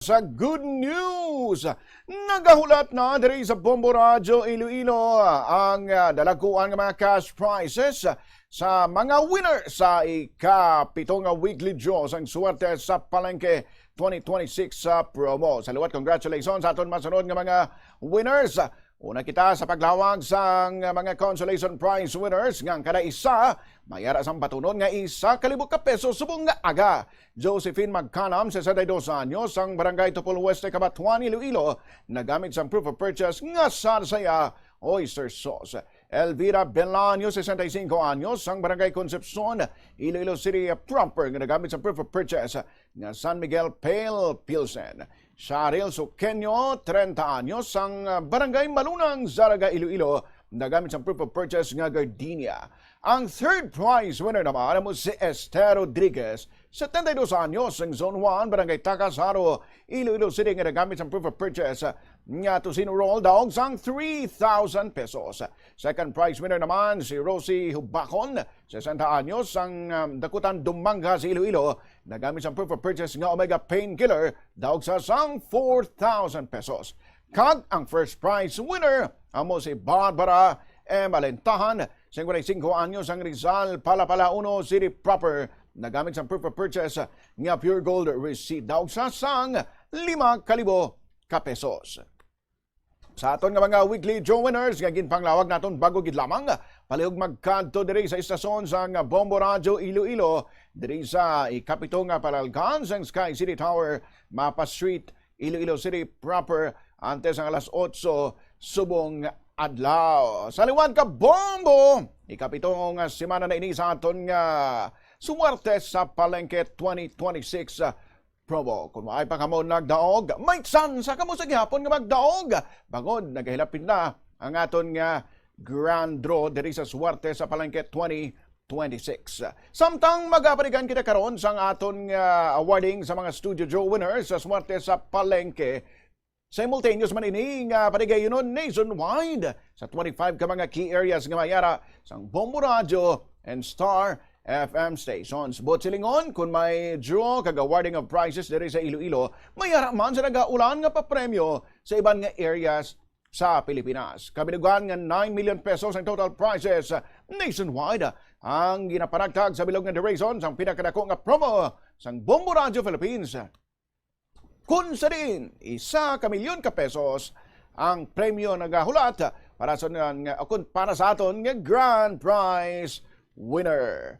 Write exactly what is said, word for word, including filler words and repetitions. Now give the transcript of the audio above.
sa good news. Nagahulat na diri sa Bombo Radyo Iloilo ang, ah, dalagkuan nga mga cash prizes sa mga winner sa ikapito nga weekly draw sang Swerte sa Palengke twenty twenty-six sa promo. Sa liwat, congratulations sa aton masunod nga mga winners. Una kita sa paglawag sang mga consolation prize winners, nga ang kada isa may ara sang batunon nga isa ka libo ka peso subong nga aga. Josephine Magkanam, sesenta y dos anyos, sang Barangay Tupol Oeste, Cabatuan, Iloilo, nagamit sang proof of purchase nga sa saya oyster sauce. Elvira Belaño, sesenta y cinco anyos, sang Barangay Concepcion, Iloilo City proper, nga nagamit sang proof of purchase nga San Miguel Pale Pilsen. Cheryl Suqueño, treinta anyos, sang, ah, Barangay Malunang, Zarraga, Iloilo, nagamit sang proof of purchase nga gardenia. Ang third prize winner naman amo si Esther Rodriguez, setenta y dos anyos, sang Zone one, Barangay Tacasaro, Iloilo City, nga nagamit sang proof of purchase nga Tocino Roll, daog sang three thousand pesos. Second prize winner naman si Rosie Hubacon, sesenta anyos, sang, um, Dakutan, Dumangas, Iloilo, nagamit sang proof of purchase nga Omega Painkiller, daog sa sang four thousand pesos. Kag ang first prize winner amo si Barbara M. Alentahan, cincuenta y cinco anyos, sang Rizal, Palapala Uno City proper, nagamit sang proof of purchase nga Pure Gold receipt, daog sa sang lima ka libo ka pesos. Sa aton nga mga weekly draw winners nga ginpanglawag naton bago gid lamang, palihog magkadto diri sa istasyon sang Bombo Radyo Iloilo, diri sa ikapito nga palalkan sang Sky City Tower, Mapa Street, Iloilo City proper, antes ang alas otso subong adlaw. Sa liwat ka Bombo, ikapito nga semana na ini sa aton nga Swerte sa Palengke twenty twenty-six promo. Kung maay pa kamo nagdaog, may tsansa kamo sa gihapon nga magdaog, bangod nagahilapit na ang aton nga grand draw diri sa Swerte sa Palengke twenty twenty-six. Samtang magapaligan kita karon sang aton nga awarding sa mga studio draw winners sa Swerte sa Palengke, simultaneous man ini nga paligayonon nationwide sa twenty-five ka mga key areas nga may ara sang Bombo Radyo and Star F M stations. Buot silingon, kung may draw kag awarding of prizes diri sa Iloilo, may ara man sa nagaulan nga papremyo sa iban nga areas sa Pilipinas. Kabilugan nga nine million pesos ang total prizes nationwide ang ginapanagtag sa bilog nga The Reason sang pinakadako nga promo sang Bombo Radyo Philippines, kun sa diin isa ka milyon ka pesos ang premyo nagahulat para sa nga, o kun para sa aton nga grand prize winner.